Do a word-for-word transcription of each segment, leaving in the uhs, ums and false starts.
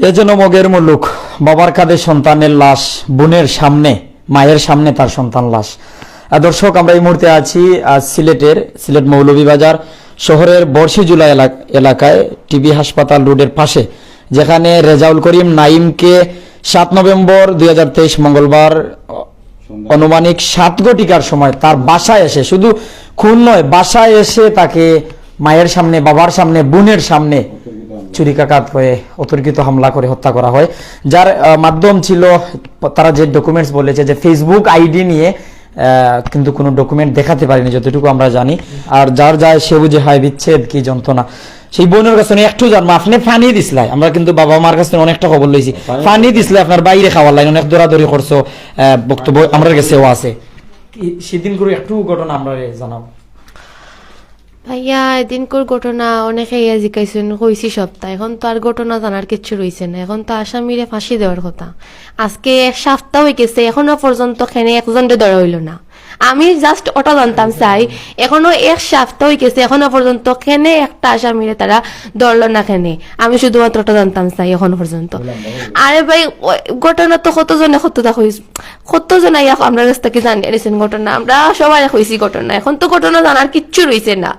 এ যেন মগের মুলুক, বাবার কাঁধে সন্তানের লাশ, বোনের সামনে, মায়ের সামনে তার সন্তান লাশ। আহ, দর্শক, আমরা এই মুহূর্তে আছি, আহ, সিলেটের, সিলেট মৌলভীবাজার শহরের বর্ষিজুলা এলাক-, এলাকায় টিবি হাসপাতাল রোডের পাশে, যেখানে রেজাউল করিম নাইমকে সাত নভেম্বর দুই হাজার তেইশ মঙ্গলবার আনুমানিক সাত ঘটিকার সময় তার বাসায় এসে, শুধু খুন নয়, বাসায় এসে তাকে মায়ের সামনে, বাবার সামনে, বোনের সামনে ছুরিকাঘাত হয়ে অতর্কিত হামলা করে হত্যা করা হয়। যার, আহ, মাধ্যম ছিল, তারা যে ডকুমেন্টস বলেছে যে Facebook আইডি নিয়ে, আহ, কিন্তু কোনো ডকুমেন্ট দেখাতে পারেনি যতটুকু আমরা জানি। আর যার যায় সে বুঝে হায় বিচ্ছেদ কি যন্ত্রণা। সেই বোনের কাছে একটু জানবো, আপনি পানি দিছলাই, আমরা কিন্তু বাবা মার কাছে অনেকটা খবর লইছি, পানি দিছলাই আপনার বাইরে খাওয়ার লাইন অনেক দৌড়াদৌড়ি করছো, আহ, বক্তব্য আমরার কাছেও আছে। কি সেদিন করে একটু ঘটনা আমরা জানাবো। ভাইয়া, এদিনকুর ঘটনা অনেকে ইয়া জিকাইছেন, কইছি সপ্তাহ। এখন তো আর ঘটনা জানার কিচ্ছু রইছে না, এখন তো আসামিরে ফাঁসি দেওয়ার কথা। আজকে এক সপ্তাহ হয়ে গেছে, এখনো পর্যন্ত কেনে একজনরে ধরা হইল না। আমি জাস্ট ওটা জানতাম চাই, এখনো এক সপ্তাহ হয়ে গেছে, এখনো পর্যন্ত কেনে একটা আসামিরে তারা ধরলো না কেনে। আমি শুধুমাত্র ওটা জানতাম চাই এখনো পর্যন্ত। আরে ভাই, ওই ঘটনা তো কতজনে কতটা কইস, কতজন আইয়া আমরা কাছ থেকে জানিয়ে নিছেন ঘটনা, আমরা সবাই কইছি ঘটনা। এখন তো ঘটনা জানার কিচ্ছু রইছে না,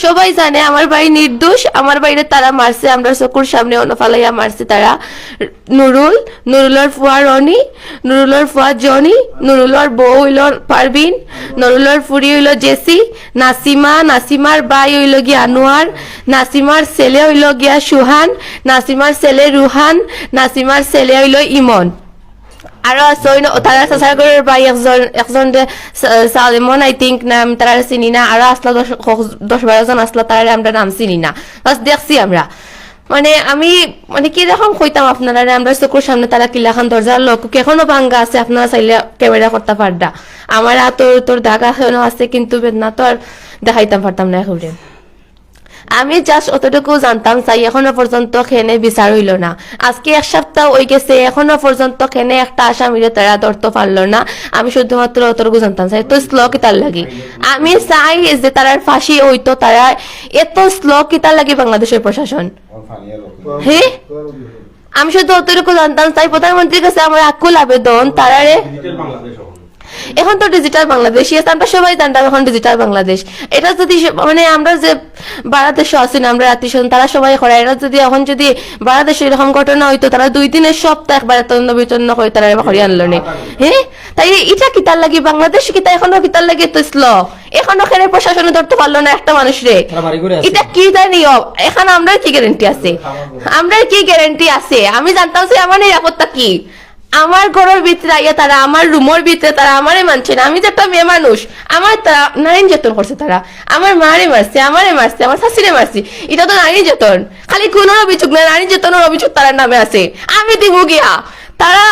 সবাই জানে আমার ভাই নির্দোষ, আমার ভাইরে তারা মারছে, আমরা চকুর সামনে অনো ফালাইয়া মারছে তারা। নুরুল, নুরুলর ফুয়া রনি, নুরুলর ফুয়া জনি, নুরুলর বউ হইল পারভিন, নুরুলর ফুরি হইল জেসি, নাসিমা, নাসিমার ভাই হইল গিয়া আনোয়ার, নাসিমার ছেলে হইল গিয়া সুহান, নাসিমার ছেলে রুহান, নাসিমার ছেলে হইল ইমন। আরো আছে ওই ন-, তারা চাচার ঘরের ভাই একজন, একজন যে সা-, সালেমন, I think নাম, তারা চিনি না। আরো আসলা দশ, দশ বারো জন আসলা, তারা আমরা নাম চিনি না, বাস দেখছি আমরা। মানে আমি, মানে কিরকম কইতাম আপনারা, আমরা চকুর সামনে তারা কিলাখান দরজার লক এখনো ভাঙ্গা আছে, আপনারা চাইলে ক্যামেরা করতে পাররা। আমার আতর তোর দাগ এখনো আছে, কিন্তু বেদনা তো আর দেখাইতাম পারতাম না একেবারে। আমি জাস্ট অতটুকু জানতাম চাই, এখনো পর্যন্ত কেনে বিচার হইল না। আজকে এক সপ্তাহ হয়ে গেছে, এখনো পর্যন্ত কেনে একটা আসামিরে তারা ধরতে পারলো না। আমি শুধুমাত্র অতটুকু জানতাম চাই, তো স্লো কিতার লাগি? আমি চাই যে তারার ফাঁসি হইতো, তারা এত স্লো কিতার লাগি বাংলাদেশের প্রশাসন? হে, আমি শুধু অতটুকু জানতাম চাই, প্রধানমন্ত্রীর কাছে আমার আকুল আবেদন, তারারে এখন তো ডিজিটাল বাংলাদেশ, yes, আমরা সবাই জানতাম এখন ডিজিটাল বাংলাদেশ। এটা যদি সে-, মানে আমরা যে বাংলাদেশে আছি না, আমরা আত্মীয় স্বজন, তারা সবাই করে। এটা যদি এখন যদি বাংলাদেশে এরকম ঘটনা হইতো, তারা দুই দিনের সপ্তাহ একবার তন্ন বিতন্ন করে তারা এবার করে আনলো নি। হ্যাঁ, তাই এটা কিতার লাগি বাংলাদেশ, কিতা এখনো কিতার লাগি তো স্লো? এখনো কেনে প্রশাসনে ধরতে পারলো না একটা মানুষরে। তারা বাড়ি ঘরে আছে। এটা কি জানি? এখন আমরার কি গ্যারান্টি আছে? আমরার কি গ্যারান্টি আছে? আমি জানতাম যে আমার নিরাপত্তা কি। আমার ঘরের ভিতরে আইয়া তারা, আমার রুমের ভিতরে তারা আমারে মানছে না। আমি যে একটা মেয়ে মানুষ, আমার তারা নারী নির্যাতন করছে তারা। আমার মারে মারছে, আমারে মারছে, আমার শাশুড়ি মারছে। এটা তো নারী নির্যাতন। খালি খুনের অভিযোগ না, নারী নির্যাতনের অভিযোগ তারার নামে আছে। আমি দিব গিয়া। তারা,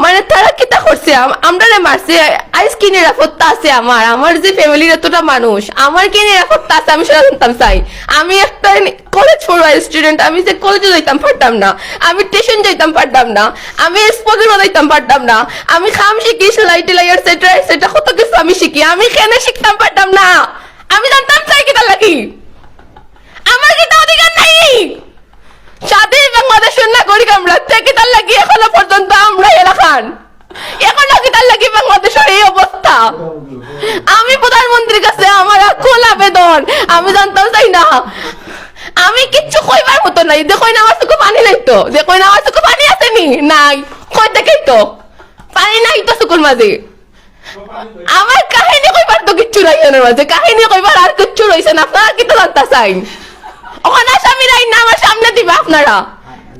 মানে তারা কিতা করছে? আম-, আমরারে মারছে। আইজ কি নিরাপত্তা আছে আমার? আমার যে ফ্যামিলির এতটা মানুষ, আমার কি নিরাপত্তা আছে? আমি সেটা জানতাম চাই। আমি একটা কলেজ পড়ুয়া স্টুডেন্ট, আমি যে কলেজে যাইতাম পারতাম না, আমি টিউশন যাইতাম পারতাম না, আমি স্পোকেনও যাইতাম পারতাম না, আমি কাম শিখি, সেলাই টেলাই, এটসেট্রা এটসেট্রা, কত কিছু আমি শিখি, আমি কেনে শিখতাম পারতাম না? আমি জানতাম চাই কিতার লাগি। আমার কিতা অধিকার নাই? স্বাধীন বাংলাদেশের নাগরিক আমরা, তে কিতার লাগি এখনো পর্যন্ত আমরা এলাকান এখনো কিতার লাগি বাংলাদেশের এই অবস্থা? আমি প্রধানমন্ত্রীর কাছে আমার আকুল আবেদন, আমি জানতাম চাই না, আমি কিচ্ছু কইবার মতো নাই। দেখইন আমার চোখে পানি নাই তো, দেখইন আমার চোখে পানি আছে নি? নাই। কই দেখি তো, পানি নাই তো চোখের মাঝে। আমার কাহিনী কইবার তো কিচ্ছু নাই এর মাঝে, কাহিনী কইবার আর কিচ্ছু রইছে না। আপনারা কিতা জানতা চাইন? ওখানে আসামি নাই না আমার সামনে দিবা আপনারা।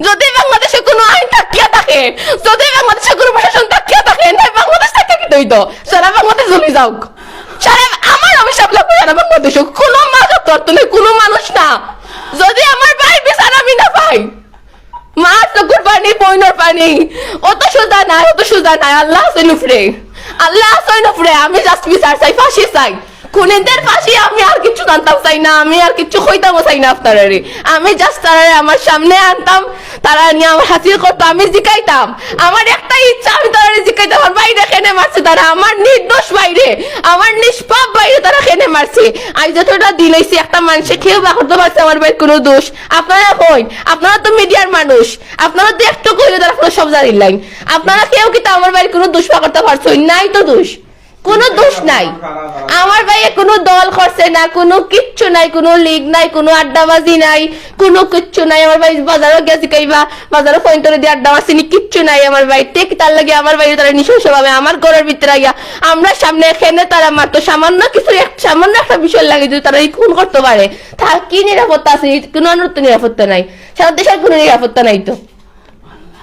যদি বাংলাদেশে কোনো আইন থাকিয়া থাকে, যদি বাংলাদেশে কোনো প্রশাসন থাকিয়া থাকে, না বাংলাদেশ থাকিয়া কিতা হইতো? সারা বাংলাদেশ জ্বলি যাউক, সারা আমার অভিশাপ লাগবে সারা বাংলাদেশে। কোনো মা যত অর্থ নেই, কোনো মানুষ না। যদি আমার ভাইর বিচার আমি না পাই, মা চকুর পানি, বইনর পানি, অত সোজা নাই, অত সোজা নাই। আল্লাহ আছে নুফরে, আল্লাহ আছে নুফরে। আমি জাস্ট বিচার চাই, ফাঁসি চাই। খুনিদের ফাঁসি। আমি আর কিচ্ছু জানতাম চাই না, আমি আর কিচ্ছু কইতামও চাই না আপনারারে। আমি জাস্ট তারারে আমার সামনে আনতাম, তারা নিয়া আমার হাজির করতো, আমি জিকাইতাম। আমার একটাই ইচ্ছা, আমি তারারে জিকাইতাম, আমার ভাইরে কেনে মারছে তারা, আমার নির্দোষ ভাইরে, আমার নিষ্পাপ ভাইরে তারা কেনে মারছে। আজ যতটা দিন অইছে, একটা মানষে কেউ বার করতো পারছে আমার ভাইর কুনু দোষ? আপনারা কইন, আপনারা তো মিডিয়ার মানুষ, আপনারা তো একটু কইলে তারা পুরো সব জানিলাইন। আপনারা কেউ কিতা আমার ভাইর কুনু দোষ বার করতা পারছইন? নাই তো দোষ, কুনু দোষ নাই। আমার ভাইয়ে কুনু দল করছে না, কুনু কিচ্ছু নাই, কুনু লীগ নাই, কুনু আড্ডাবাজি নাই, কুনু কিচ্ছু নাই। আমার ভাই বাজারো গিয়া জিকাইবা, বাজারো ফোন তোরে দিয়া আড্ডা মারছিনি, কিচ্ছু নাই আমার ভাই। তে কিতার লাগি আমার ভাইরে তারা নৃশংসভাবে আমার ঘরর ভিতরে আইয়া, আমরা সামনে কেনে তারা মারতো, সামান্য কিছু এক-, সামান্য একটা বিষয় লাগে যদি তারা এই খুন করতো পারে, তার কি নিরাপত্তা আছে? কুনু মানুষর তো নিরাপত্তা নাই, সারা দেশর কুনু নিরাপত্তা নাই তো।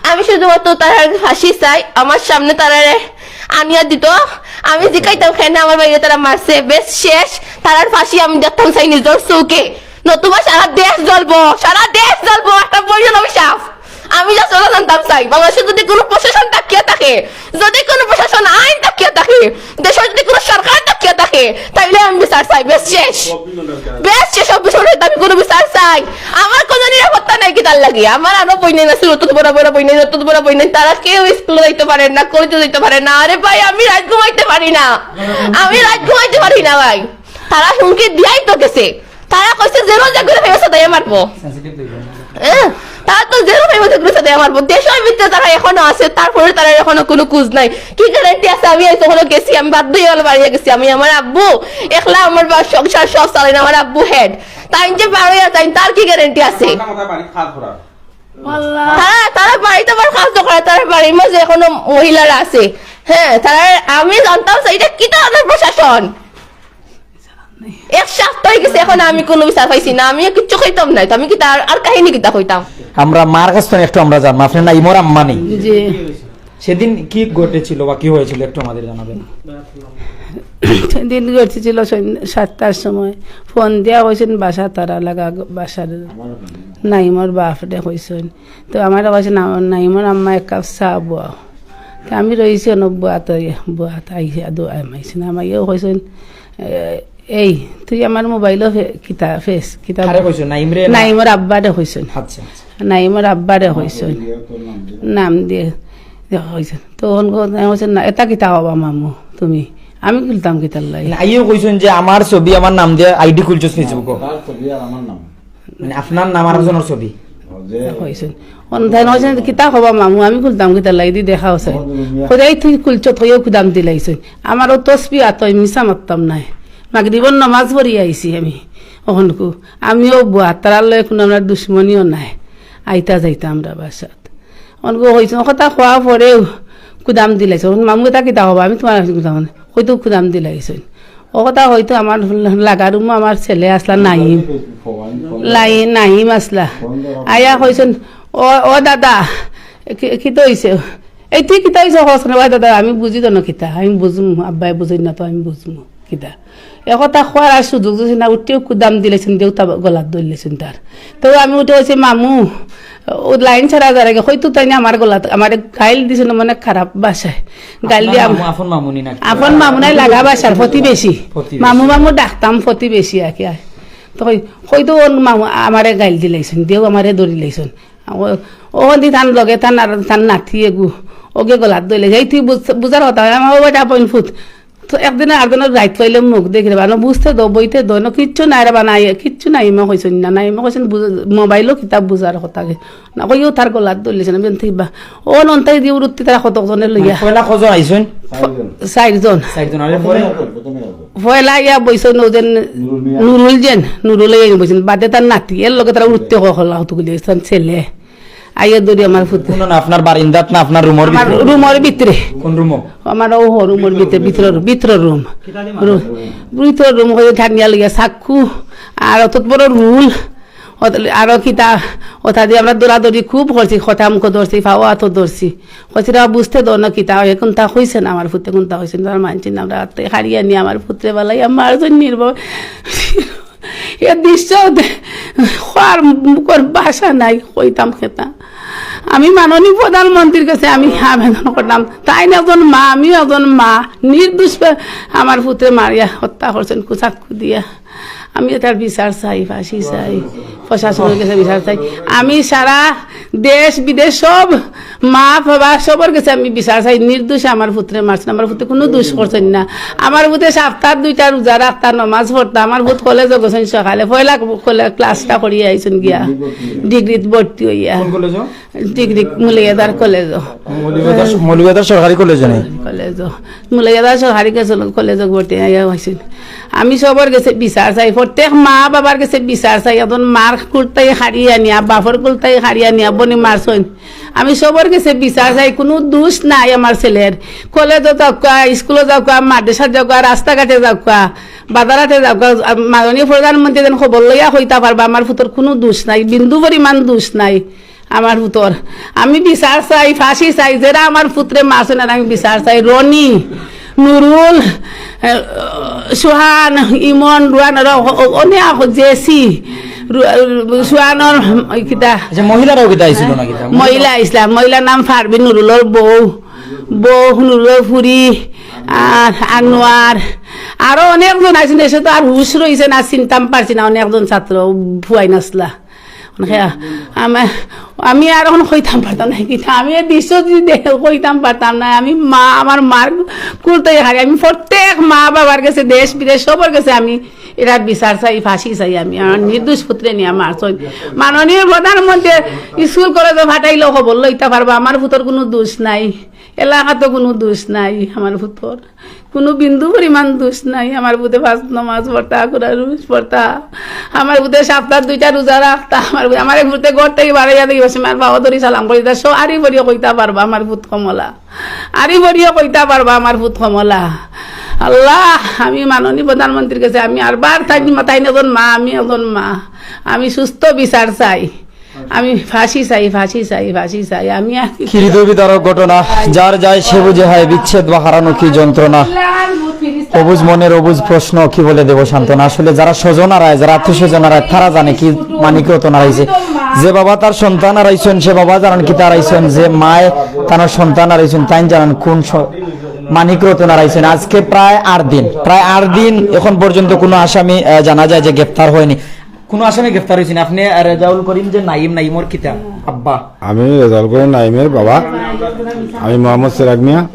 আমি শুধুমাত্র তারার ফাঁসি চাই, আমার সামনে তারারে আনিয়া দিত। আমি জিকাইতাম, কেনে আমার ভাইরে তারা মারছে? বেশ শেষ, তারার ফাঁসি আমি দেখতাম চাই নিজর চউখে, নতুবা সারা দেশ জ্বলবো, সারা দেশ জ্বলবো। একটা বৈধ অভিশাপ। আমি যা চলে জানতাম চাই, বাংলাদেশে যদি কুনু প্রশাসন থাকিয়া থাকে, যদি কুনু প্রশাসন আইন থাকিয়া থাকে, দেশো যদি কুনু সরকার থাকিয়া থাকে, তাইলে আমি বিচার চাই। বেশ শেষ, বেশ শেষ। সব বিষয়ে আমি কুনু বিচার চাই। আমার কুনু নিরাপত্তা নাই কিতার লাগি? আমার আরো বইনাইন আছে, অত বড় বড় বইনাইন, অত বড় বইনাইন, তারা কেউ স্কুলে যাইতে পারে না, কলেজে যাইতে পারে না। আরে ভাই, আমি রাইত ঘুমাইতে পারি না, আমি রাইত ঘুমাইতে পারি না ভাই। তারা হুমকি দিয়াই তো গেছে, তারা কইছে যেনো যেগুলো ফেরত দেয় মারবো। হ্যাঁ, তারা তো যেনো ফেরত এগুলো দেয় মারবো। দেশর ভিতরে তারা এখনো আছে, তারপরে তারা এখনো কুনু খোঁজ নাই। কি গ্যারান্টি আছে? আমি আজ ওখানে গেছি, আমি বাধ্য হয়ে বাড়িয়ে গেছি। আমি আমার আব্বু একলা, আমার বা-, সংসার সব চালাইন, আমার আব্বু হেড। তাই যে বারো আর তাই, তার কি গ্যারান্টি আছে? তারা, তারা বাড়িতে আবার কাজ করে, তারা বাড়ির মাঝে এখনো মহিলারা আছে। হ্যাঁ, তারা, আমি জানতাম যে এটা কি ধরনের প্রশাসন। এক সপ্তাহ হয়ে গেছে, এখন আমি কুনু বিচার পাইছি না, আমি কিচ্ছু কইতাম নাই, তো আমি কিতা আর, আর কাহিনী কিতা কইতাম? আমরা মার কাছ থেকে একটু আমরা জানবো, আপনি নাইমর আম্মা নি? জি। সেদিন কি ঘটেছিল বা কি হয়েছিল একটু আমাদের জানাবেন? সেদিন ঘটেছিল সন্ধ্যা সাতটার সময়, ফোন দিয়া কইছেন বাসা তারা লাগা, বাসার নাইমর বাপরে কইছেন। তো আমার কইছে, "না-, নাইমর আম্মা এক কাপ চা বওয়াও।" তো আমি রইছি অনো বওয়াত, বওয়াত আইসে, আদু আম আইসে না, আমাকেও কইছেন, এ, "এই, তুই আমার মোবাইলো ফে-, কিতা ফেস, কিতা?" কারে কইছো? নাইমরে না? নাইমর আব্বারে কইছেন। আচ্ছা, আচ্ছা। নাইমর আব্বারে কইছেন। নাম দিয়ে। নাম দিয়ে, দিয়ে কইছেন। তো অন কইছেন, "না, এটা কিতা হবা মামু তুমি? আমি খুলতাম কিতার লাগি?" না, আইও কইছেন যে আমার ছবি, আমার নাম দিয়ে আইডি খুলছস Facebook-ও। তার ছবি আর আমার নাম। মানে আপনার নাম আর একজনের ছবি। কইছেন। অন তাই কইছেন, "কিতা হবা মামু, আমি খুলতাম কিতার লাগি?" দি দেখা আছে। কইছে, "এই তুই খুলছত, কইও খুদাম দিলাইছইন।" আমারও তসবি আতই মিছা মারতাম নাই। মাগরিবর নামাজ পড়ি আইছি আমি। অখনকু আমিও বওয়াত, তারার লগে কুনু আমরার দুশমনিও নাই। আইতা যাইতা আমরা বাসাত। অনকু কইছইন, কথা কওয়া পরেও খুদাম দিলাইছইন। অখন মামু এটা কিতা হবা? আমি তোমার কাছে খুদাম দিলাই। কইতো খুদাম দিলাইছইন। ও কথা হয়তো আমার লাগা রুমো আমার ছেলে আসলা নাইম। লাই-, নাইম আসলা। আইয়া কইছইন, "ও, ও দাদা, কি, কিতা অইছে?" "এই তুই কিতা অইছে কস না?" "ওই দাদা, আমি বুঝি তো না কিতা, আমি বুঝমু, আব্বায় বুঝইন না তো আমি বুঝমু কিতা।" এ কথা কওয়ার আর সুযোগ দিছে না, উঠিয়া খুদাম দিলাইছইন, দেউতা গলাত ধরলাইছইন তার। তো আমি উঠি কইছি, "মামু, ও লাইন ছাড়া যার আগে কইতো তাই না আমার গলাত, আমারে গাইল দিছে না, মানে খারাপ ভাষায়।" গাইল আপনার দিয়া মামু, আপন মামু নি নাকি? আপন মামু নাই, লাগা বাসার প্রতিবেশী। প্রতিবেশী। মামু মামু ডাকতাম প্রতিবেশী আর কি। তো কই, কইতো ওর মামু আমারে গাইল দিলাইছইন, দেউ আমারে ধরিলাইছইন। ও, ও দি তান লগে তান আর তান নাতি এগু, ওগে গলাত ধরলে, "এই তুই বুঝ-, বুঝার কথা, আমার ও বেটা বইন ফুত।" তো একদিন আর দিন রাইত পাইলে মুখ দেখি রে বা, না বুঝতে দো, বইতে দো, না কিচ্ছু নাই রে বা, নাই, কিচ্ছু নাই, মা কইছইন না, নাই, মা কইছইন বুঝ-, মোবাইলো কিতাব বুঝার কথা গে। না কইও তার গলাত ধরলে না, বেন থাকি বা। ও নন্তাই দি উরুত্তি তারা কতক জনে লইয়া। মানে পয়লা কজন আইছইন? চাইরজন। চাইরজন, আরে পরে? পয়লা ইয়া বইছইন ও যেন নুরুল মিয়া। নুরুল যেন, নুরুল ইয়া বইছইন, বাদে তার নাতি, এর লগে তারা উরুত্তি কখলা হতো গুলি, তার ছেলে। আইয়া ধরি আমার ফুতে। কোন না, আপনার বারিন্দাত না আপনার রুমর আমার ভিতরে? রুমর ভিতরে। কোন রুমো? আমার ও রুমর ভিতরে, ভিতর, ভিতর রুম। রু-, ভিতর রুম হয়ে ঠান্ডিয়া লইয়া চাক্কু, আর অত বড় রুল, অত-, আরো কিতা, ওটা দিয়ে আমরা দৌড়াদৌড়ি খুব করছি, খটা মুখো ধরছি, ফাও হাতো ধরছি। কইছি, "রে, বুঝতে দো না কিতা হয়, কোনটা হইছে না আমার ফুতে, কোনটা হইছে না, তার মানছি না, আমরা হাতে হারিয়ে নিয়ে আমার ফুতরে বালাই, আমার জন্য নির্ভর।" এ দৃশ্য দে-, খোয়ার মুখর ভাষা নাই, কইতাম খেতা। আমি মাননীয় প্রধানমন্ত্রীর কাছে আমি আবেদন করলাম, তাইন একজন মা, আমিও একজন মা, নির্দোষ পে-, আমার পুত্রে মারিয়া হত্যা করছইন কুচাক্কু দিয়া। আমি এটার বিচার চাই, ফাঁসি চাই, প্রশাসনের কাছে বিচার চাই। আমি সারা দেশ বিদেশ সব মা বাবা সবর কাছে আমি বিচার চাই। নির্দোষে আমার পুত্রে মারছইন, আমার পুত্রে কুনু দোষ করছইন না। আমার পুত্রে সাপ্তার দুইটা রোজা রাখতা, নমাজ পড়তা। আমার পুত কলেজো গেছইন সকালে, পয়লা কলে-, ক্লাসটা করিয়া আইছইন গিয়া, ডিগ্রিত ভর্তি অইয়া। কোন কলেজো? ডিগ্রি মৌলভীবাজার কলেজো। মৌলভীবাজার, মৌলভীবাজার সরকারি কলেজো নি? কলেজো। মৌলভীবাজার সরকারি কলেজো, কলেজো ভর্তি অইয়া আইছইন। আমি সবর কাছে বিচার চাই, প্রত্যেক মা বাবার কাছে বিচার চাই। একজন মার কুলতাই হারিয়া নিয়া, বাপর কুলতাই হারিয়া নিয়া বনি মারছইন। আমি সবর কাছে বিচার চাই, কুনু দোষ নাই আমার ছেলের। কলেজো যাউক্কা, স্কুলো যাউক্কা, মাদ্রাসাত যাউক্কা, রাস্তাঘাটে যাউক্কা, বাজারহাটে যাউক্কা, আর মাননীয় প্রধানমন্ত্রী যেন খবর লইয়া কইতা পারবা, আমার পুতর কুনু দোষ নাই, বিন্দু পরিমাণ দোষ নাই আমার পুতর। আমি বিচার চাই, ফাঁসি চাই, যেরা আমার পুতরে মারছইন, আর আমি বিচার চাই। রনি, নুরুল, এ, সুহান, ইমন, রুহান, আরো অ-, অ-, অনেক, জেসি, রু-, সুহানর, ওই কিতা? আচ্ছা, মহিলারাও কিতা আইছিল না কিতা? মহিলা আইছলা, মহিলার নাম পারভিন, নুরুলর বউ, বউ নুরুলর ফুরি, আর আনোয়ার, আরো অনেকজন আইছইন। দেশে তো আর হুশ রইছে না, চিনতাম পারছি না, অনেকজন ছাত্র ফুয়াইন আছলা। মানে, আমা-, আমি আর অখন কইতাম পারতাম না কিতা, আমি এই দৃশ্য যদি দে-, কইতাম পারতাম না। আমি মা, আমার মার কুলতাই হারি, আমি প্রত্যেক মা বাবার কাছে, দেশ বিদেশ সবর কাছে আমি এরা বিচার চাই, ফাঁসি চাই। আমি আমার নির্দোষ পুতরে নিয়া মারছইন। মাননীয় প্রধানমন্ত্রী স্কুল কলেজো ফাটাইলেও খবর লইতা পারবা, আমার পুতর কুনু দোষ নাই, এলাকাত কুনু দোষ নাই আমার পুতর। কুনু বিন্দু পরিমাণ দোষ নাই। আমার পুতে পাঁচ নমাজ পড়তা, কোরআন শরীফ পড়তা। আমার পুতে সাপ্তার দুইটা রোজা রাখতা। আমার পুতে, আমার এক পুতে ঘর থাকি বারইয়া দেখি বসে, মার বাবা ধরি সালাম করি। তা সব আরি বড়িয়ে কইতা পারবা, আমার পুত কমলা। আরি বড়িয়ে কইতা পারবা, আমার পুত কমলা। আল্লাহ, আমি মাননীয় প্রধানমন্ত্রীর কাছে আমি আরবার তাই, তাইন একজন মা, আমি একজন মা। আমি সুস্থ বিচার চাই। আমি ফাঁসি চাই, ফাঁসি চাই, ফাঁসি চাই। আমি আর কি কি হৃদয় বিদারক ঘটনা, যার যায় সে বুঝে হায় বিচ্ছেদ বা হারানো কি যন্ত্রণা। অবুঝ মনের অবুঝ প্রশ্ন, কি বলে দেব সান্ত্বনা। আসলে যারা স্বজন হারায়, যারা আত্মীয় স্বজন হারায়, তারা জানে কি মানিক রতন হারাইছে। যে বাবা তার সন্তান হারাইছইন, সে বাবা জানান কিতা হারাইছইন, যে মায় তার সন্তান হারাইছইন, তাইন জানান কোন স-, মানিক রতন হারাইছইন। আজকে প্রায় আট দিন, প্রায় আট দিন এখন পর্যন্ত কোনো আসামি, আহ, জানা যায় যে গ্রেফতার হয়নি। কোনো আসামি গ্রেফতার হইছে না। আপনি রেজাউল করিম যে নাইম, নাইমর কিতা আব্বা? আমি রেজাউল করিম নাইমের বাবা। আমি মোহাম্মদ সিরাজ মিয়া।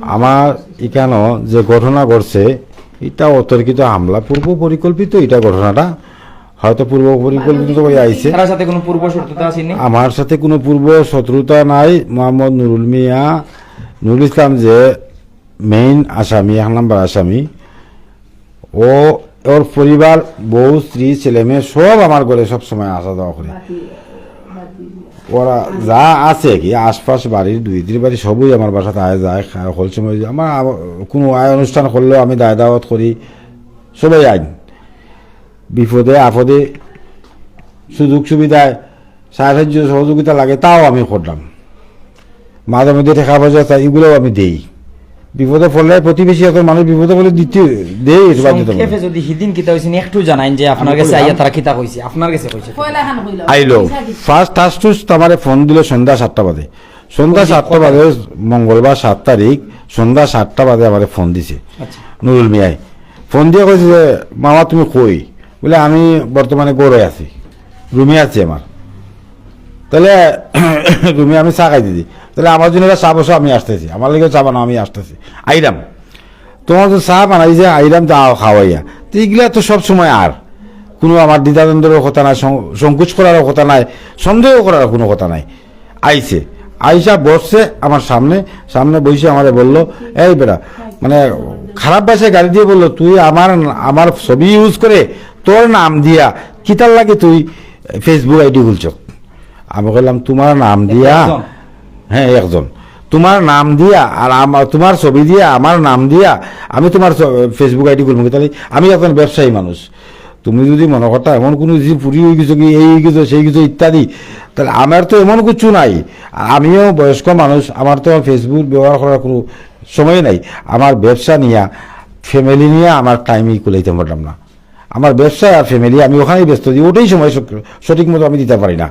আমার ইকানো যে ঘটনা ঘটছে, এটা অতর্কিত হামলা, পূর্ব পরিকল্পিত এটা ঘটনাটা। হয়তো পূর্ব পরিকল্পিত করে আইছে। তার সাথে কোনো পূর্ব শত্রুতা আছেনি? আমার সাথে কোনো পূর্ব শত্রুতা নাই। মোহাম্মদ নুরুল মিয়া, নুরুল ইসলাম যে মেইন আসামি, এক নম্বর আসামি, ও, ওর পরিবার, বউ, স্ত্রী, ছেলে মেয়ে সব আমার ঘরে সব সময় আসা যাওয়া করে। ওরা যা আছে কি আশপাশ বাড়ির দুই তিন বাড়ি সবই আমার বাসাত আয় যায়, খায়, হল সময় আমার আব-, কোনো আয় অনুষ্ঠান করলেও আমি দায় দাওয়াত করি, সবাই আইন। বিপদে আপদে সুযোগ সুবিধায় সাহায্য সহযোগিতা লাগে, তাও আমি করলাম। মাঝে মধ্যে টাকা পয়সা চাই, এগুলোও আমি দেই। বিপদে পড়লে প্রতিবেশী, এখন মানুষ বিপদে পড়লে দিতে দেই, এটা বাধ্যতামূলক। সংক্ষেপে যদি হিদিন কিতা হইছে নি একটু জানাইন যে আপনার আমি কাছে কইলাম। আইয়া তারা কিতা কইছে, আপনার কাছে কইছে। আইলো। ফার্স্ট টাস্টুস আমারে ফোন দিল সন্ধ্যা সাতটা বাজে। সন্ধ্যা সাতটা বাজে, মঙ্গলবার সাত তারিখ, সন্ধ্যা সাতটা বাজে আমারে ফোন দিছে আচ্ছা। নুরুল মিয়ায়। ফোন দিয়া কইছে যে, "মামা, তুমি কই?" বলে, "আমি বর্তমানে ঘরে আছি, রুমে আছি আমার।" তাহলে রুমে আমি চা খাই দিদি। তাহলে আমার জন্য একটা চা বসো, আমি আসতেছি। আমার লাগেও চা বানাও, আমি আসতেছি। আইরাম। তোমার তো চা বানাই যে আইরাম, তো আও খাওয়াইয়া। তো এইগুলা তো সব সময় আর কোনো আমার দ্বিধাদ্বন্দ্বেরও কথা নাই, সং-, সংকোচ করারও কথা নাই, সন্দেহ করারও কোনো কথা নাই। আইছে, আইসা বসছে আমার সামনে, সামনে বইসে আমারে বলল, "এই বেটা," মানে খারাপ ভাষায় গালি দিয়ে বলল, "তুই আমার, আমার ছবি ইউজ করে তোর নাম দিয়া কিতার লাগি তুই Facebook আইডি খুলছ?" আমি কইলাম, "তোমার নাম দিয়া?" একজন। হ্যাঁ, একজন। "তোমার নাম দিয়া আর আমার, তোমার ছবি দিয়া, আমার নাম দিয়া আমি তোমার ছ-, Facebook আইডি খুলবো কি? তাহলে আমি একজন ব্যবসায়ী মানুষ, তুমি যদি মনে করতা এমন কোনো কিছু চুরি হয়ে গেছে কি, এই হয়ে গেছে, সেই কিছু ইত্যাদি, তাহলে আমার তো এমন কিছু নাই। আর আমিও বয়স্ক মানুষ, আমার তো Facebook ব্যবহার করার কোনো সময় নাই। আমার ব্যবসা নিয়া, ফ্যামিলি নিয়া আমার টাইমই কুলাইতে পারলাম না। আমার ব্যবসা আর ফ্যামিলি আমি ওখানেই ব্যস্ত দিই, ওটাই সময় সক-, সঠিক মতো আমি দিতে পারি না।"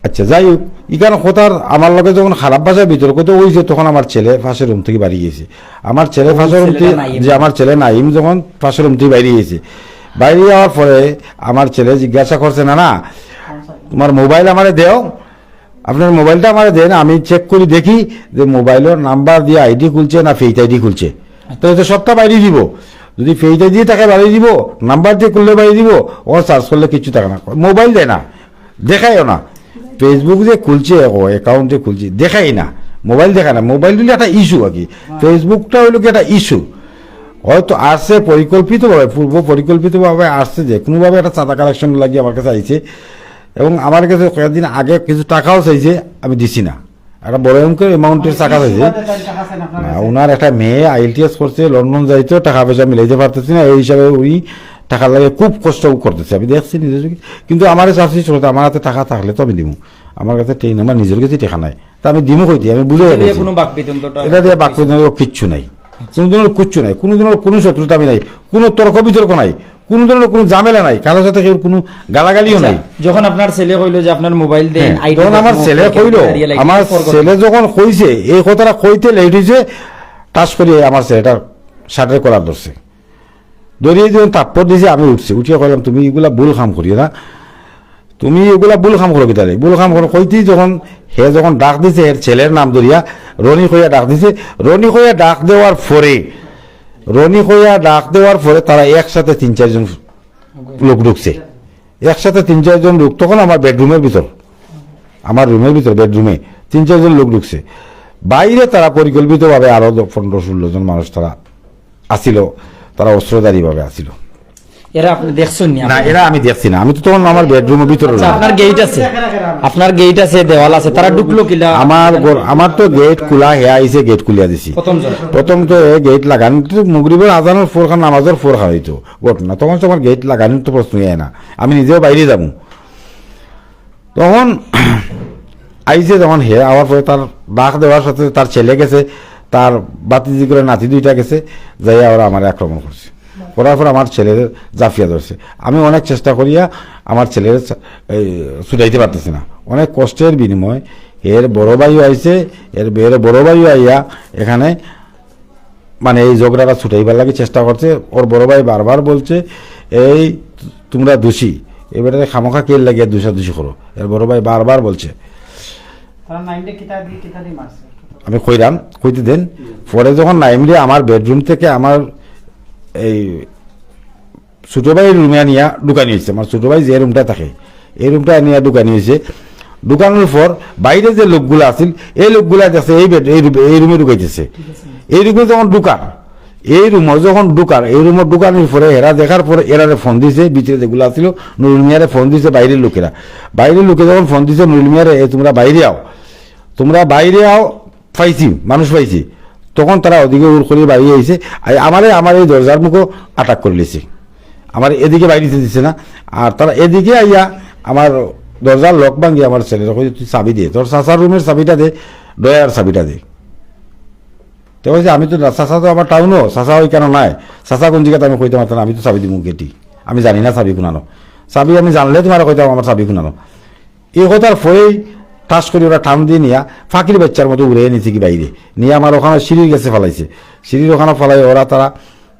আচ্ছা, যাই হোক, ইখান কথার আমার লগে যখন খারাপ ভাষায় বিতর্ক তো অইছে, তখন আমার ছেলে পাশের রুম থাকি বাড়ি গেছে। আমার ছেলে পাশের রুম থাকি, যে আমার ছেলে নাইম যখন পাশের রুম থাকি বাইরে গেছে, বাইরে যাওয়ার পরে আমার ছেলে জিজ্ঞাসা করছে, "না, না, তোমার মোবাইল আমারে দেও, আপনার মোবাইলটা আমারে দেন, আমি চেক করি দেখি যে মোবাইলর নাম্বার দিয়া আইডি খুলছে না ফেক আইডি খুলছে।" তো এতে সবটা বাইরে দিব, যদি ফেক আইডি থাকে বাইরে দিব, নাম্বার দিয়ে খুললে বাইরে দিব, ও সার্চ করলে কিছু থাকে না, মোবাইল দেয় না। দেখাইও না। Facebook যে খুলছে, ও অ্যাকাউন্ট যে খুলছে, দেখাই না, মোবাইল দেখায় না। মোবাইল দিলে একটা ইস্যু আর কি, Facebook-টা হইলো কি একটা ইস্যু। হয়তো আসছে পরিকল্পিতভাবে, পূর্ব পরিকল্পিতভাবে আসছে, যে কোনোভাবে একটা চাঁদা কালেকশন লাগিয়া আমার কাছে আইছে, এবং আমার কাছে কয়েকদিন আগে কিছু টাকাও চাইছে, আমি দিছি না। একটা বড় অঙ্কের অ্যামাউন্টের টাকা চাইছে। না, ওনার একটা মেয়ে আইএলটিএস করছে, লন্ডন যাইতো, টাকা পয়সা মিলাইতে পারতেছি না, এই হিসাবে উনি টাকার লাগে খুব কষ্ট করতেছে, আমি দেখছি নিজে চোখে। কিন্তু আমার কাছে আসছে, আমার হাতে টাকা থাকলে তো আমি দিমু, আমার কাছে টেই আমার নিজের কাছে টাকা নাই, তা আমি দিমু কইতে, আমি বুঝে এটা দিয়ে গেছি। কোনো বাকবিতণ্ডাটা এটা দিয়ে বাকবিতণ্ডা কিচ্ছু নাই, কোনো ধরনের কিচ্ছু নাই, কোনো ধরনের কোনো শত্রুতা আমি নাই, কোনো তর্ক বিতর্ক নাই, কোনো ধরনের কোনো ঝামেলা নাই, কারোর সাথে কেউ কোনো গালাগালিও নাই। যখন আপনার ছেলে কইলো যে আপনার মোবাইল দেন, হ্যাঁ, আইডি তখন দেন, আমার ছেলে কইলো, আমার ছেলে যখন কইছে, এই কথাটা কইতে লেট হইছে, টাস করে আমার ছেলেটার শার্টের কলার ধরছে, ধরিয়ে যখন থাপ্পড় দিছে, আমি উঠছি, উঠিয়া কইলাম, "তুমি এগুলা ভুল কাম করিও না, তুমি এগুলা ভুল কাম করো কিতা রে, ভুল কাম করো।" কইতেই যখন হে যখন ডাক দিছে, এর ছেলের নাম ধরিয়া রনি কইয়া ডাক দিছে, রনি কইয়া ডাক দেওয়ার পরে, রনি কইয়া ডাক দেওয়ার পরে তারা একসাথে তিন চারজন লোক ঢুকছে, একসাথে তিন চারজন লোক, তখন আমার বেডরুমের ভিতর, আমার রুমের ভিতর বেডরুমে তিন চারজন লোক ঢুকছে। বাইরে তারা পরিকল্পিতভাবে আরো দ-, পনেরো ষোলো জন মানুষ তারা আসিল, তারা অস্ত্রধারীভাবে আসিল। এরা আপনি দেখছেন নি? না, এরা আমি দেখছি না, আমি তো তখন আমার বেডরুমের ভিতরে আচ্ছা, রইলাম। আপনার গেট আছে, আপনার গেট আছে, দেওয়াল আছে, তারা ঢুকলো কিলা? আমার ঘর, আমার তো গেট খোলা, হে আইছে, গেট খুলিয়া দিছি। প্রথম জন। প্রথম তো এ গেট লাগান, তো মুগরিবের আজানোর ফোর খান, নামাজের ফোর খান হইতো ঘটনা, তখন তো আমার গেট লাগানোর তো প্রশ্নই হয় না, আমি নিজেও বাইরে যাবো। তখন আইছে, যখন হে আওয়ার পরে তার ডাক দেওয়ার সাথে তার ছেলে গেছে, তার বাতিজি করে নাতি দুইটা গেছে, যাইয়া ওরা আমারে আক্রমণ করছে। করার পর আমার ছেলের জাফিয়া ধরছে। আমি অনেক চেষ্টা করিয়া আমার ছেলের ছা-, এই, ছুটাইতে পারতেছি না, অনেক কষ্টের বিনিময়ে এর বড় ভাইও আইছে, এর, এর বড় ভাইও আইয়া এখানে মানে এই ঝগড়াটা ছুটাইবার লাগি চেষ্টা করছে। ওর বড় ভাই বারবার বলছে, "এই তোমরা দোষী, এ বেটারে খামোখা কের লাগিয়া দোষাদোষি করো।" এর বড় ভাই বারবার বলছে। তারা নাইমরে কিতা দি, কিতা দি মারছে? আমি কইরাম, কইতে দেন। পরে যখন নাইমরে আমার বেডরুম থেকে আমার এই ছোট ভাইর রুমে আনিয়া ঢুকানি হইছে, আমার ছোট ভাই যে রুমটা থাকে, এই রুমটা আনিয়া ঢুকানি হইছে। ঢুকানোর পর বাইরে যে লোকগুলা আছিল, এই লোকগুলা দেখছে এই বেড, এই রুমে, এই রুমে ঢুকাইতেছে। এই রুমে যখন ঢুকার, এই রুমে যখন ঢুকার, এই রুমে ঢুকানোর পরে এরা দেখার পরে এরারে ফোন দিছে, ভিতরে যেগুলা আছিল, নুরুল মিয়ারে ফোন দিছে বাইরের লোকেরা। বাইরের লোকে যখন ফোন দিছে নুরুল মিয়ারে, "এ, তোমরা বাইরে আও, তোমরা বাইরে আও, পাইছি, মানুষ পাইছি।" তখন তারা ওদিকে উড় করে বাইরে আইছে, আই আমারে, আমার এই দরজার মুখো আটাক করে লিছে, আমার এদিকে বাইরে দিতে দিছে না। আর তারা এদিকে আইয়া আমার দরজার লক ভাঙি আমার ছেলেরে কইছে, "তুই চাবি দে, তোর চাচার রুমের চাবিটা দে, ডয়ার চাবিটা দে।" তো কইছে, "আমি তো না, চাচা তো আমার টাউনো, চাচা ওই কেন নাই, চাচা কোন জায়গাতে আমি কইতে পারতাম না, আমি তো চাবি দিমু গেটি, আমি জানি না চাবি কুনানো, চাবি আমি জানলে তোমার কইতাম আমার চাবি কুনানো।" এই কথার পরেই ঠাস করে ওরা টান দিয়ে নিয়া ফাঁকির বাচ্চার মতো উড়ে নিছে কি বাইরে, নিয়ে আমার ওখানে সিঁড়ির গেছে ফালাইছে। সিঁড়ির ওখানে ফালাই ওরা তারা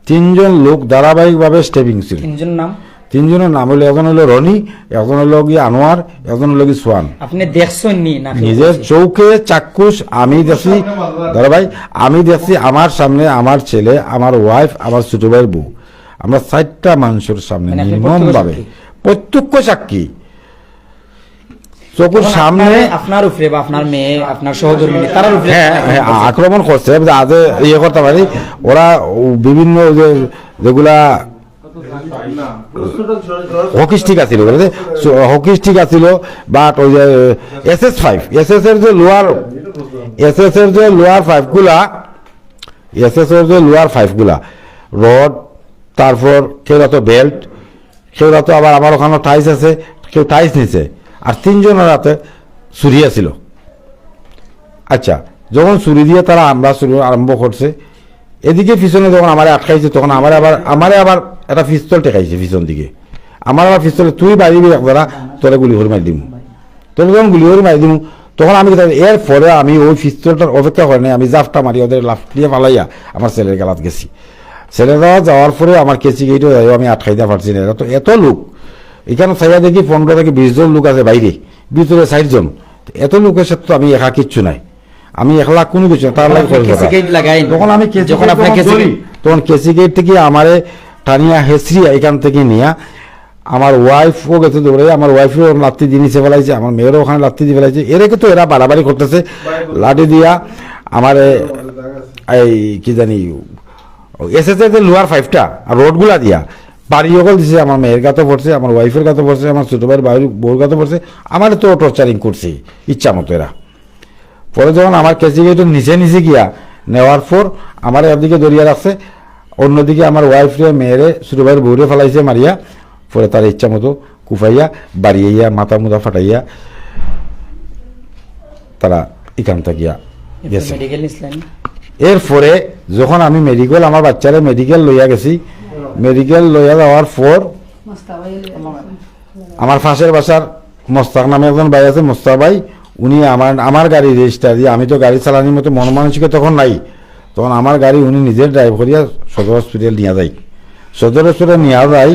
তিনজন লোক ধারাবাহিকভাবে স্টেপিং ছিল। তিনজন নাম? তিনজনের নাম হলো, একজন হলো রনি, একজন হলো গিয়ে আনোয়ার, একজন হলো গিয়ে সোয়ান। আপনি দেখছেন নি না? নিজের চোখে চাক্ষুষ আমি দেখছি, দাদা ভাই, আমি দেখছি আমার সামনে আমার ছেলে, আমার ওয়াইফ, আমার ছোট ভাইয়ের বউ, আমরা চারটা মানুষের সামনে মানে আপনি নির্মম প্রত্যক্ষ ভাবে সাক্ষী? প্রত্যক্ষ সাক্ষী, চোখের তখন সামনে আপনার, আপনার উপরে বা আপনার মেয়ে, আপনার সহধর্মিনী, তারার উপরে হ্যাঁ, আক্রমণ হ্যাঁ, করছে। আক্রমণ করছে। আজ ইয়ে করতে পারি, ওরা বিভিন্ন যে, যেগুলা হকি স্টিক আছিল, বুঝলে? হকি স্টিক আছিল, বাট ওই যে এসএস ফাইভ, এসএস এর যে লোয়ার, এসএস এর যে লোয়ার ফাইভ গুলা, এসএস এর যে লোয়ার ফাইভ গুলা, রড, তারপর কেউ হয়তো বেল্ট, কেউ হয়তো আবার আমার ওখানে টাইস আছে, কেউ টাইস নিছে, আর তিনজনের হাতে ছুরি আছিল। আচ্ছা, যখন ছুরি দিয়ে তারা হামলা শুরু আরম্ভ করছে, এদিকে পিছনে যখন আমারে আটকাইছে, তখন আমারে আবার, আমারে আবার একটা পিস্তল ঠেকাইছে পিছন দিকে। আমার আবার পিস্তলে, "তুই বাইরে এক দাঁড়া, তোরে গুলি করে মারি দিমু।" তোরে যখন গুলি করি মারি দিমু, তখন আমি কিতা, এর পরে আমি ওই পিস্তলটার অপেক্ষা করি নাই, আমি জাপটা মারি ওদের লাফ দিয়া ফালাইয়া আমার ছেলের গালাত গেছি। ছেলেরা যাওয়ার পরে আমার কেসি গেটও যাইও আমি আটকাইতে পারছি না। এরা তো এত লোক, এখানে চাইয়া দেখি পনেরো থেকে বিশ জন লোক আছে বাইরে, ভিতরে ষাট জন। এত লোকের সাথে তো আমি একা কিচ্ছু নাই, আমি একলা কোনো কিছু না, তার লাগি আপনি খরচ কেসি করা। গেট লাগাইন? তখন আমি কেসি যখন গেট আপনি যখন কেসি ধরি, গেট তখন কেসি গেট থেকে আমারে টানিয়া হেসরিয়া এখান থেকে নিয়া আমার ওয়াইফও গেছে দৌড়ে, আমার ওয়াইফেও লাত্তি দিয়ে নিচে ফেলাইছে, আমার মেয়েরও ওখানে লাত্তি দিয়ে ফেলাইছে। এরে তো এরা বাড়াবাড়ি করতেছে, লাঠি দিয়া আমার এই কি জানি এসএসএ যে লোয়ার ফাইভটা আর রডগুলা দিয়া বাড়ি ওগল দিছে, আমার মেয়ের গাতো পড়ছে, আমার ওয়াইফের গাতো পড়ছে, আমার ছোট ভাইয়ের বাড়ির বউর গাতো পড়ছে, আমার তো টর্চারিং করছে ইচ্ছা মতো এরা। পরে যখন আমার কেসি গেটের নিচে নিচে গিয়া নেওয়ার পর আমার একদিকে ধরিয়া রাখছে, অন্যদিকে আমার ওয়াইফরে, মেয়েরে, ছোট ভাইয়ের বউরে ফালাইছে মারিয়া, পরে তার ইচ্ছা মতো কুফাইয়া বাড়িয়ে মাথা মুদা ফাটাইয়া তারা এখান থাকিয়া গেছে। মেডিকেল নিছিলেন? এরপরে যখন আমি মেডিকেল, আমার বাচ্চারে মেডিকেল লইয়া গেছি, মেডিকেল লইয়া যাওয়ার পর আমার পাশের বাসার মোস্তাক নামে একজন ভাই আছে, মোস্তাক ভাই, উনি আমার আমার গাড়ি রেজিস্টার দিয়ে, আমি তো গাড়ি চালানির মতো মন মানসিকতা তখন নাই, তখন আমার গাড়ি উনি নিজে ড্রাইভ করিয়া সদর হসপিটাল নিয়ে যাই। সদর হসপিটাল নিয়ে যাই,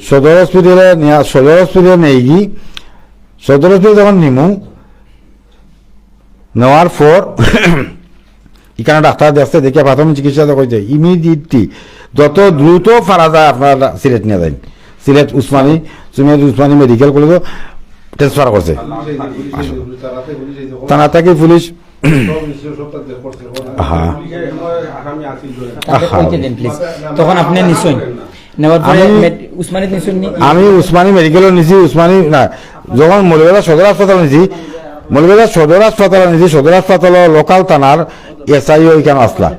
সদর হসপিটালে নিয়া সদর হসপিটালে নেই গি, সদর হসপিটাল যখন নিমু, নেওয়ার পর এখানে ডাক্তার দেখছে, দেখিয়া প্রাথমিক চিকিৎসা তো কইছে, ইমিডিয়েটলি যত দ্রুত পারা যায় আপনারা সিলেট নিয়ে যাইন। সিলেট উসমানী, সিলেট উসমানী মেডিকেল কলেজে ট্রান্সফার করছে। থানা থাকি পুলিশ। হ্যাঁ। তাকে আহা। কইতে দেন, প্লিজ। তখন আপনি নিছইন, নেওয়ার পরে আমি মে-, উসমানীত নিছইন নি? আমি উসমানী মেডিকেলও নিছি, উসমানী না, যখন মৌলভীবাজার সদর হাসপাতাল নিছি, মৌলভীবাজার সদর হাসপাতাল নিছি, সদর হাসপাতাল লোকাল থানার এসআইও এখানে আসলা,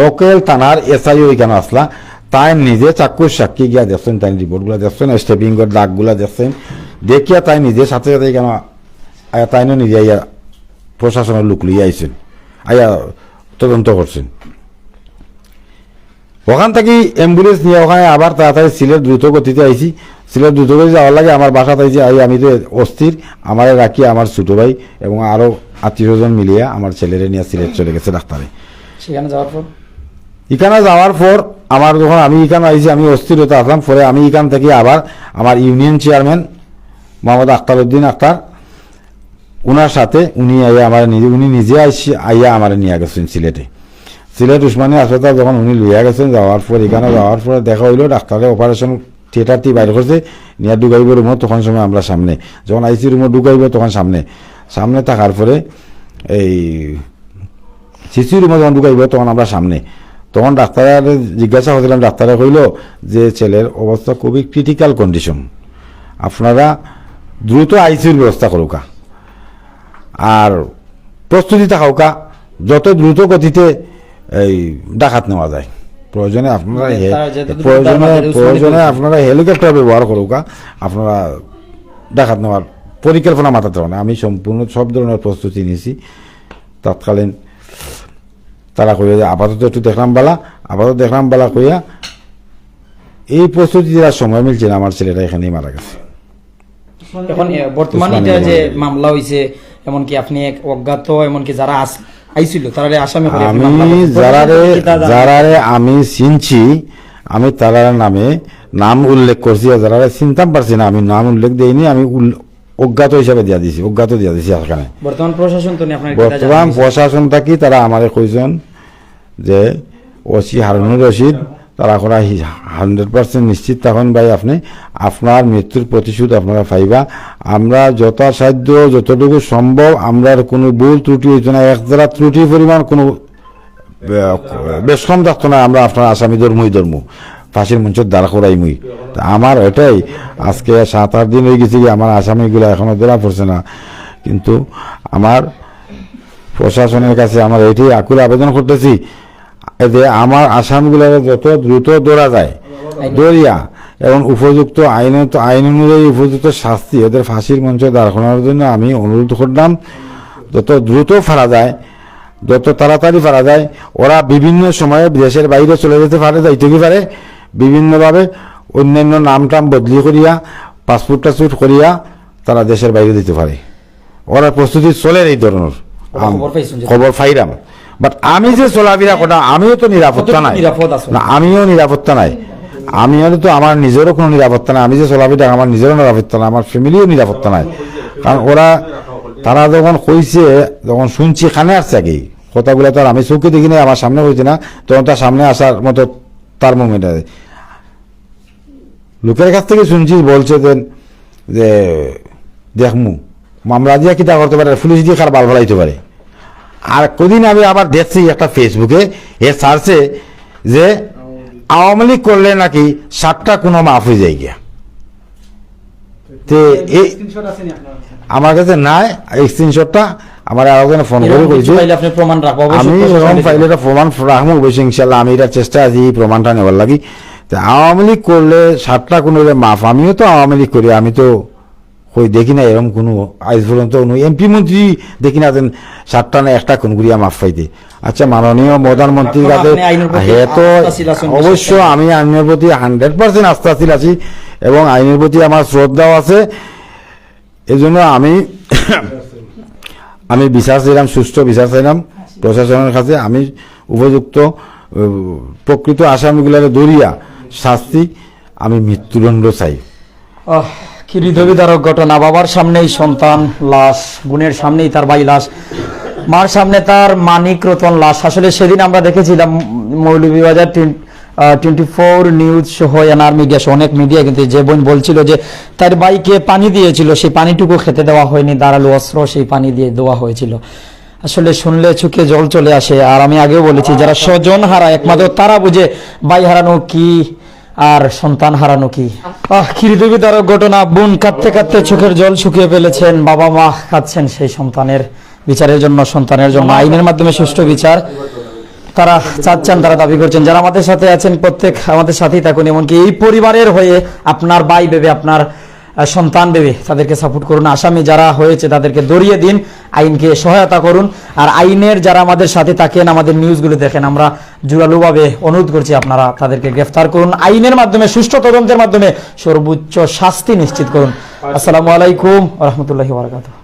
লোকাল থানার এসআইও এখানে আসলা, তাই নিজে চাক্ষুষ সাক্ষী গিয়া দেখছেন, তাই রিপোর্টগুলো দেখছেন, স্টেপিং দাগগুলা দেখছেন, দেখিয়া তাই নিজে সাথে সাথে এখানে আয়া, তাই নিজে আইয়া প্রশাসনের লোক লইয়া আইছেন, আইয়া তদন্ত করছেন। ওখান থাকি অ্যাম্বুলেন্স নিয়ে ওখানে আবার তাড়াতাড়ি সিলেট দ্রুত গতিতে আইছি। সিলেট দ্রুত গতিতে যাওয়ার লাগে আমার বাসাত আইছি, আই আমি তো অস্থির, আমারে রাখি আমার ছোট ভাই এবং আরো আত্মীয় স্বজন মিলিয়া আমার ছেলেরে নিয়ে সিলেট চলে গেছে ডাক্তারে। সেখানে যাওয়ার পর? এখানে যাওয়ার পর আমার যখন আমি এখানে আইছি, আমি অস্থির হতে আসলাম, পরে আমি এখান থেকে আবার আমার ইউনিয়ন চেয়ারম্যান মোহাম্মদ আখতার উদ্দিন আখতার, ওনার সাথে উনি আইয়া আমার নিজে, উনি নিজে আইসি-, আইয়া আমার নিয়ে গেছেন সিলেটে। সিলেট উসমানী হাসপাতাল যখন উনি লইয়া গেছেন, যাওয়ার পর, এখানে যাওয়ার পরে দেখা হইলো ডাক্তারে অপারেশন থিয়েটার তি বাইর করছে, নিয়ে ঢুকাইব রুমো, তখন সময় আমরা সামনে। যখন আইসি রুমো ঢুকাইব, তখন সামনে। সামনে থাকার পরে এই সিসি রুমো যখন ঢুকাইব, তখন আমরা সামনে। তখন ডাক্তারে জিজ্ঞাসা করছিলাম, ডাক্তারে কইলো যে ছেলের অবস্থা খুবই ক্রিটিক্যাল কন্ডিশন, আপনারা দ্রুত আইসিইউর ব্যবস্থা করুকা। আর প্রস্তুতি থাকাউকা, যত দ্রুত গতিতে এই ডাকাত নেওয়া যায়। প্রয়োজনে আপনারা মানে হে-, তারা যতটুকু প্রয়োজনে, তার মাঝে প্রয়োজনে উসমানী আপনারা হেলিকপ্টার ব্যবহার করুকা, আপনারা ডাকাত নেওয়ার পরিকল্পনা মাথাত রাখুন। আমি সম্পূর্ণ সব ধরনের প্রস্তুতি নিছি। তৎকালীন তারা কইয়া যে আপাতত একটু দেখলাম বালা, আপাতত দেখলাম বালা কইয়া এই প্রস্তুতি দেওয়ার সময় মিলছে না, আমার ছেলেটা এখানেই মারা গেছে। এখন, এ, বর্তমানে উসমানী এটা যে মেডিকেল। মামলা হইছে, এমনকি আপনি এক অজ্ঞাত, এমনকি যারা আস-, আইছিল, তারারে আসামি করে আপনি আমি মামলা করছেন। যারারে, বর্তমানে কি তা জানা যারারে আমি চিনছি, আমি তারার নামে নাম উল্লেখ করছি, আর যারারে চিনতাম পারছি না, আমি নাম উল্লেখ দেইনি, আমি উল-, অজ্ঞাত হিসাবে দিয়া দিছি, অজ্ঞাত দিয়া দিছি এখানে। বর্তমান প্রশাসন তো নি আপনার কি তা বর্তমান জানা গেছে? প্রশাসন থাকি তারা আমারে কইছেন যে ওসি হারুনুর রশিদ, তারা করা হি-, হান্ড্রেড পার্সেন্ট নিশ্চিত তখন ভাই আপনি, আপনার মৃত্যুর প্রতিশোধ আপনারা পাইবা। আমরা যথাসাধ্য যতটুকু সম্ভব আমরার কোনো ভুল ত্রুটি হইতো না, এক জারা ত্রুটি পরিমাণ কোনো বে-, বেশ কম থাকতো না, আমরা আপনার আসামি ধরমুই ধরমু, ফাঁসির মঞ্চে দাঁড় করাইমুই। তা আমার এটাই, আজকে সাত আট দিন হয়ে গেছে কি আমার আসামিগুলা এখনো ধরা পড়ছে না, কিন্তু আমার প্রশাসনের কাছে আমরা এটাই আকুল আবেদন করতেছি যে আমার আসামিগুলারে যত দ্রুত ধরা যায়, ধরিয়া এবং উপযুক্ত আইন, আইন অনুযায়ী উপযুক্ত শাস্তি, ওদের ফাঁসির মঞ্চে দাঁড় করানোর জন্য আমি অনুরোধ করলাম, যত দ্রুত পারা যায়, যত তাড়াতাড়ি পারা যায়। ওরা বিভিন্ন সময়ে দেশের বাইরে চলে যেতে পারে, যাইতে কি পারে, বিভিন্নভাবে অন্যান্য নাম টাম বদলি করিয়া পাসপোর্ট টাসপোর্ট করিয়া তারা দেশের বাইরে দিতে পারে। ওরা প্রস্তুতি চলের এই ধরনের। খবর পাইছেন যে খবর পাইরাম। বাট আমি যে চলাফেরা করা, আমিও তো নিরাপত্তা নাই। নিরাপদ আছে না। আমিও নিরাপত্তা নাই। আমিও তো, আমার নিজেরও কোনো নিরাপত্তা নাই। আমি যে চলাফেরা, আমার নিজেরও নিরাপত্তা নাই, আমার ফ্যামিলিও নিরাপত্তা নাই। কারণ ওরা, তারা যখন কইছে, যখন শুনছি, কানে আসছে আর কি, কথাগুলো তো আর আমি চোখে দেখি নাই, আমার সামনে হইছে না, তখন তার সামনে আসার মতো তার মুভমেন্ট আছে। লোকের কাছ থেকে শুনছি, বলছে যে, যে দেখমু মামলা দিয়া কিতা করতে পারে, পুলিশ দিয়ে কার বাল ফালাইতে পারে। আর কদিন আমি আবার দেখছি একটা ফেসবুকে, এ সার্চে, যে আওয়ামী লীগ করলে নাকি সাতটা কোনো মাফ হয়ে যায় গিয়া। তে এই স্ক্রিনশট আছে নি আপনার কাছে? আমার কাছে নাই এই স্ক্রিনশটটা। আমার আরো জনে ফোন করে কইছে। পাইলে আপনি প্রমাণ রাখবো, অবশ্যই আমি প্রশাসন এরকম পাইলে এটা প্রমাণ রাখবো অবশ্যই, ইনশাল্লাহ। আমি এটা চেষ্টা আছি এই প্রমাণটা নেওয়ার লাগি। তে আওয়ামী লীগ করলে সাতটা কোনো মাফ, আমিও তো আওয়ামী লীগ করি, আমি তো কই দেখি না এরকম কোনো, আজ পর্যন্ত কোনো এমপি মন্ত্রী দেখি না যেন সাতটা না একটা খুন করিয়া মাফ পাইতে। আচ্ছা, মাননীয় প্রধানমন্ত্রীর কাছে, আপনি আইনের প্রতি হে তো আস্থা ছিল আছেন, অবশ্য বিশ্বাস করেন? আমি আইনের প্রতি হান্ড্রেড পার্সেন্ট আস্থাশীল আছি এবং আইনের প্রতি আমার শ্রদ্ধাও আছে। এই জন্য আমি আমি বিচার চাইলাম, সুষ্ঠু বিচার চাইলাম প্রশাসনের কাছে। আমি উপযুক্ত, আহ, প্রকৃত আসামিগুলোকে ধরিয়া শাস্তি, আমি মৃত্যুদণ্ড চাই। আহ, কি হৃদয়বিদারক ঘটনা। বাবার সামনেই সন্তান লাশ, বোনের সামনেই তার ভাই লাশ, মার সামনে তার মানিক রতন লাশ। আসলে সেদিন আমরা দেখেছিলাম মৌলভীবাজার টিন-, আহ, টোয়েন্টি ফোর নিউজ সহ এনআর মিডিয়া সহ অনেক মিডিয়া কিন্তু যে বোন বলছিল যে তার ভাইকে পানি দিয়েছিল, সেই পানিটুকু খেতে দেওয়া হয়নি, ধারালো অস্ত্র সেই পানি দিয়ে দেওয়া হয়েছিল। আসলে শুনলে চোখে জল চলে আসে। আর আমি আগেও বলেছি, যারা স্বজন হারা একমাত্র তারা বুঝে ভাই হারানো কি আর সন্তান হারানো কি। আহ, কি হৃদয়বিদারক ঘটনা। বোন কাঁদতে কাঁদতে চোখের জল শুকিয়ে ফেলেছেন, বাবা মা কাঁদছেন সেই সন্তানের বিচারের জন্য, সন্তানের জন্য আইনের মাধ্যমে সুষ্ঠু বিচার তারা চাচ্ছেন, তারা দাবি করছেন। যারা আমাদের সাথে আছেন প্রত্যেক আমাদের সাথেই থাকুন, এমনকি এই পরিবারের হয়ে আপনার ভাই ভেবে, আপনার আহ, সন্তান ভেবে তাদেরকে সাপোর্ট করুন। আসামি যারা হয়েছে তাদেরকে ধরিয়ে দিন, আইনকে সহায়তা করুন। আর আইনের যারা আমাদের সাথে থাকেন, আমাদের নিউজগুলো দেখেন, আমরা জোরালোভাবে অনুরোধ করছি আপনারা তাদেরকে গ্রেফতার করুন, আইনের মাধ্যমে সুষ্ঠু তদন্তের মাধ্যমে সর্বোচ্চ শাস্তি নিশ্চিত করুন। আসসালামু আলাইকুম ওয়া রাহমাতুল্লাহি ওয়া বারাকাতুহু।